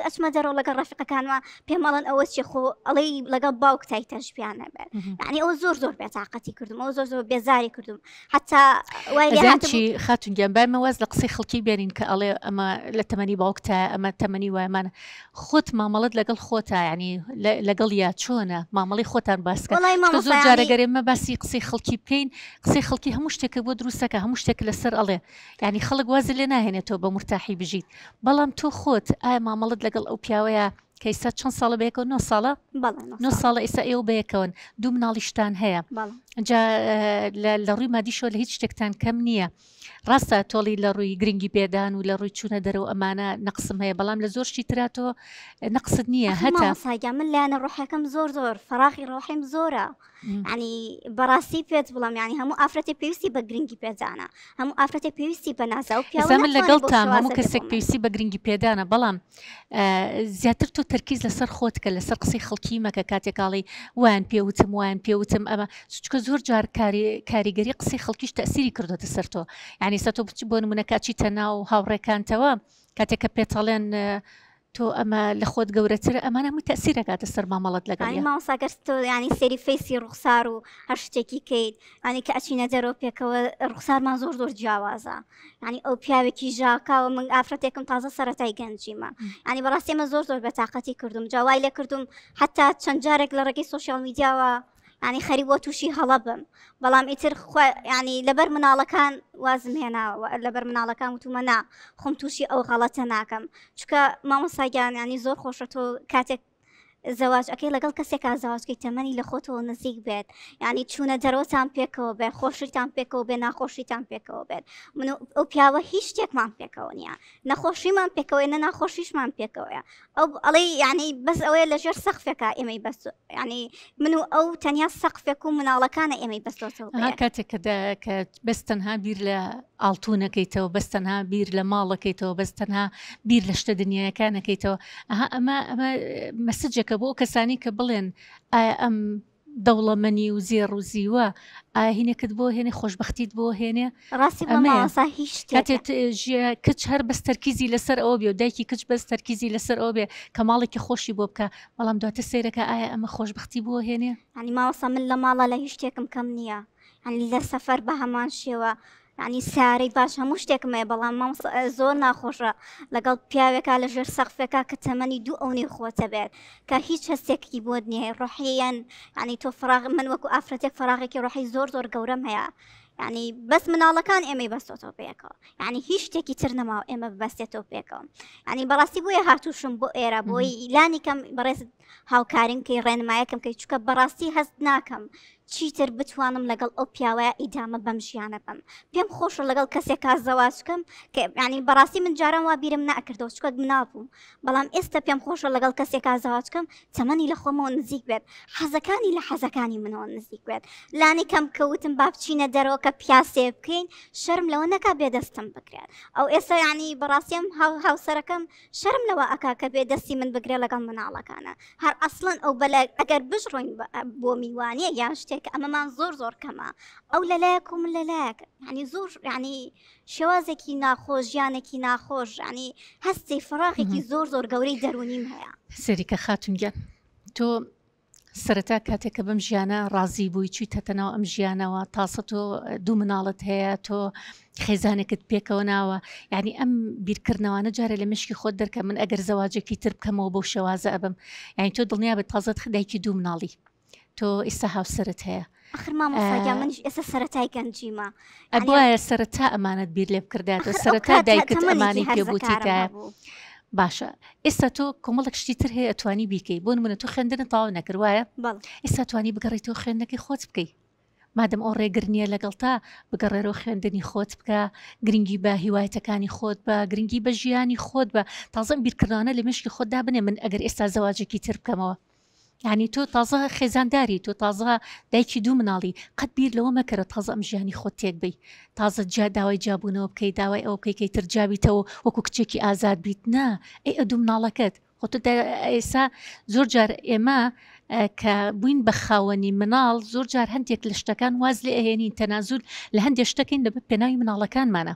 کە ئەچمە دەرەوە لەگەڵ ڕەفیقەکانما پێم ئەڵێن ئەوە چیە خۆ ئەڵێی لەگەڵ باوکتای تەشبیان نەبێت یعنی ئەوە زۆر زۆر بێتاقەتی کردم ئەوە زۆر زۆر بێزاری کردم حتا وای لێ هاتبوو چی خاتون گیان با ئێمە واز لە قسەی خەڵکی بێنین کە ئەڵێ ئەمە لە تەمەنی باوکتایە ئەمە تەمەنی وایمانە خۆت مامەڵەت لەگەڵ خۆتا یعنی لەگەڵ یا چۆنە مامەڵەی خۆتان باس کە وەڵای چونکە مامۆستا زۆر جارە یعنی گەر ئێمە باسی قسەی خەڵکی بکەین قسەی خەڵکی هەموو شتێکت بۆ دروستەکە هەموو شتێک لەسەر ئەڵێ یعنی خەڵک وازت لێ ناهێنێت تۆ بە مورتاحی بژیت بەڵام تۆ خۆت ئایا مامەڵەت لەگەڵ ئەو پیاوەیە کە ئیستا چەند ساڵە بەیەکەوە نۆ ساڵە؟ بەڵێ نۆ نۆ ساڵە. ساڵە ئیستا ئێوە بەیەکەوەن دوو مناڵیشتان هەیە بەڵێ. جا لە لە ڕووی مادیشەوە لە هیچ شتێکتان کەم نییە ڕاستە تۆڵی لە ڕووی گرنگی پێدان و لە ڕووی چوونە دەرەوە ئەمانە نەقسم هەیە بەڵام لە زۆر شتی ترا تۆ نەقست نییە ئەخر هەتە. مامۆستا گیان من لایەنە ڕۆحیەکەم زۆر زۆر فەراغی ڕۆحیم زۆرە یعنی بەڕاستی پێت بڵام یعنی هەموو ئافرەتێک پێویستی بە گرنگی پێدانە هەموو ئافرەتێک پێویستی بە نازە و پیاوە ئێستا من ناتوانێت بەو لەگەڵتام هەموو شێوازە بێ کەسێک بۆ من. پێویستی بە گرنگی پێدانە بەڵام زیاتر تۆ تەرکیز لەسەر خۆت کە لەسەر قسەی خەڵکی مەکە کاتێک ئاڵێی وایان پێ وتم وایان پێ وتم ئەمە چونکە زۆر جار کاری کاریگەری قسەی خەڵکیش تەسیری کردوتە سەر تۆ یعنی سە تۆ بچ بۆ نمونە کاچیتە ناو هاوڕێکانتەوە کاتێک کە پێتەڵێن تۆ ئەمە لە خۆت گەورەترە ئەمانە هەمووی تەئسیر ئەکاتە سەر مامەڵەت یانی لەگەڵیا. مامۆستا گەر تۆ یانی سەیری فەیسی ڕوخسار و هەر شتێکی کەیت یانی کە ئەچینە دەرەوە پێکەوە ڕوخسارمان زۆر زۆر جیاوازە یانی ئەو پیاوێکی ژاکاوە من ئافرەتێکم تازە سەرەتای گەنجیمە یانی بەڕاستی ئەمە زۆر زۆر بەتاقەتی کردم جا وای لێ کردم حتا چەند جارێک لە ڕێگەی سۆشیال میدیاوە یانی خەریک بووە تووشی هەڵە بم بەڵام ئیتر خوا یانی لەبەر مناڵەکان وازم هێناوە لەبەر مناڵەکان وتومە نا خۆم تووشی ئەو غەڵەتە ناکەم چونکە مامۆستا گیان ینی زۆر خۆشە تۆ کاتێک زەواج ئەەکەی لەگەڵ کەسێکا زەواجکەی تەمەنی لە خۆتەوە نزیک بێت ینی چوونە دەرەوەتان پێکەوە بێ خۆشیتان پێکەوە بێ ناخۆشیتان پێکەوە بێت من و ئەو پیاوە هیچ شتێکمان پێکەوە نییە نەخۆشیمان پێکەوەی نە ناخۆشیشمان پێکەوەیە ئەو ئەڵێ یعنی بەس ئەوەیە لەژێر سەقفێکا ئێمەی بەس ینی من و ئەو تەنیا سەقفێک و مناڵەکانە ئێمەی بەستۆتەوە ئەها کاتێک کە کە بەس تەنها بیر لە ئاڵتونەکەیتەوە بەس تەنها بیر لە ماڵەکەیتەوە بەس تەنها بیر لە شتە دنیایەکانەکەیتەوە ئەها ئەمە ئەمە مەسجێکە بۆ کەسانی کە بڵێن ئایا ئەم دەوڵەمەنی و زێڕ و زیوە ئایا هینێکت بۆ هێنێ خۆشبەختیت بۆ هێنێ؟ ڕاستی بڵێم ئەمەیە مامۆستا هیچ کاتێ شتێکە. ژیە کچ هەر بەس تەرکیزی لەسەر ئەوە بێ و دایکی کچ بەس تەرکیزی لەسەر ئەوە بێ کە ماڵێکی خۆشی بۆ بکا بەڵام دواتر سەیرەکا ئایا ئەمە خۆشبەختی بۆ هێنێ؟ یانی مامۆستا من لە ماڵا لە هیچ شتێکم کەم نییە یانی لە سەفەر بە هەمان شێوە یانی سارەی باش هەموو شتێکم هەیە بەڵام مامۆستا زۆر ناخۆشە لەگەڵ پیاوێکا لە ژێر سەقفێکا کە تەمەنی دوو ئەونەی خۆتە بێت کە هیچ هەستێکی بۆت نییە ڕۆحیەن یانی تۆ فراغ من وەکو ئافرەتێک فراغێکی ڕۆحی زۆر زۆر گەورەم هەیە یعنی بەس مناڵەکان ئێمەی بەستۆتەوە پێکەوە یعنی هیچ شتێکی تر نەماوە ئێمە ببەستێتەوە پێکەوە یعنی بەڕاستی بۆیە هاتوشم بۆ ئێرە بۆی لانی کەم بەڕێز هاوکاریم کەی ڕێنمایەکەم کەی چکە بەڕاستی هەست ناکەم چیتر بتوانم لەگەڵ ئەو پیاوەیە ئیدامە بەم ژیانە بەم پێم خۆشە لەگەڵ کەسێکا زەواج کەم کە یعنی بەڕاستی من جاران وا بیرم نەکردەوە چکە مناڵ بووم بەڵام ئێستا پێم خۆشە لەگەڵ کەسێکا زەواج کەم تەمەنی لە خۆمەوە نزیک بێت حەزەکانی لە حەزەکانی منەوە نزیک بێت لانی کەم کەوتم با بچینە دەرەوە کە پیاسێ بکەین شەرم لەوە نەکا بێدەستم بکرێت ئەو ئێستا یعنی بەڕاستیم هاوسەرەکەم شەرم لەوە ئەکا کە بێ دەستی من بگرێ لەگەڵ مناڵەکانە هەر ئەسڵەن ئەو بەلە ئەگەر بشڕۆین بۆ میوانیە یان شتێک ئەمەمان زۆر زۆر کەمە ئەو لەلایەک و من لەلایەک ینی زۆر ینی شێوازێکی ناخۆش ژیانێکی ناخۆش ینی هەستی فراغێکی زۆر زۆر گەورەی دەرونیم هەیە. سەیریکە خاتون گیان تۆ سەرەتا کاتێک کە بەم ژیانە ڕازی بووی چوویتەتە ناو ئەم ژیانەوە تاسە تۆ دوو مناڵت هەیە تۆ خێزانێکت پێکەوە ناوە یعنی ئەم بیرکردنەوانە جارێ لە مشکی خۆت دەرکە من ئەگەر زەواجێکی تر بکەمەوە بەو شێوازە ئەبم یعنی تۆ دڵنیا بە تازە دایکی دوو مناڵی تۆ ئیستا هاوسەرت هەیە ئەخر مامۆستا گیان منیش ئێستا سەرەتای گەنجیمە ئەبوایە سەرەتا ئەمانەت بیر لێ بکردایەتەوە ئەخر ئەو سەرەتا کات دایکت تەمەنێکی ئەمانەی پێ هەرزەکارم بوتیتایە هەبوو. باشە ئێستا تۆ کۆمەڵێک شتی تر هەیە ئەتوانی بیکەی بۆ نمونە تۆ خوێندنت تەواو نەکرد وایە بەڵێ. ئێستا توانی بگەڕێیتەوە خوێندنەکەی خۆت بکەی مادەم ئەو ڕێگر نییە لەگەڵتا بگەڕێرەوە خوێندنی خۆت بکە گرنگی بە هیوایەتەکانی خۆت بە گرنگی بە ژیانی خۆت بە تازە ئەم بیرکردنەوانە لە مێشکی خۆت دابنێ من ئەگەر ئێستا زەواجێکی تر بکەمەوە یعنی تۆ تازە خێزانداری تۆ تازە دایکی دوو مناڵی قەت بیر لەوە مەکەرە تازە ئەم ژیانی خۆت تێک بی تازە جیا داوای جیابوونەوە بکەی داوای ئەوە بکەی کەی تر جیابیتەوە وەکو کچێکی ئازاد بیت نا ئەی ئە دوو مناڵەکەت خۆ تۆ ئێسا زۆر جار ئێمە کە بووین بە خاوەنی مناڵ زۆر جار هەندێک لە شتەکان واز لێ ئەهێنین تەنازول لە هەندێک شتەکەین لە پێناوی مناڵەکانمانە.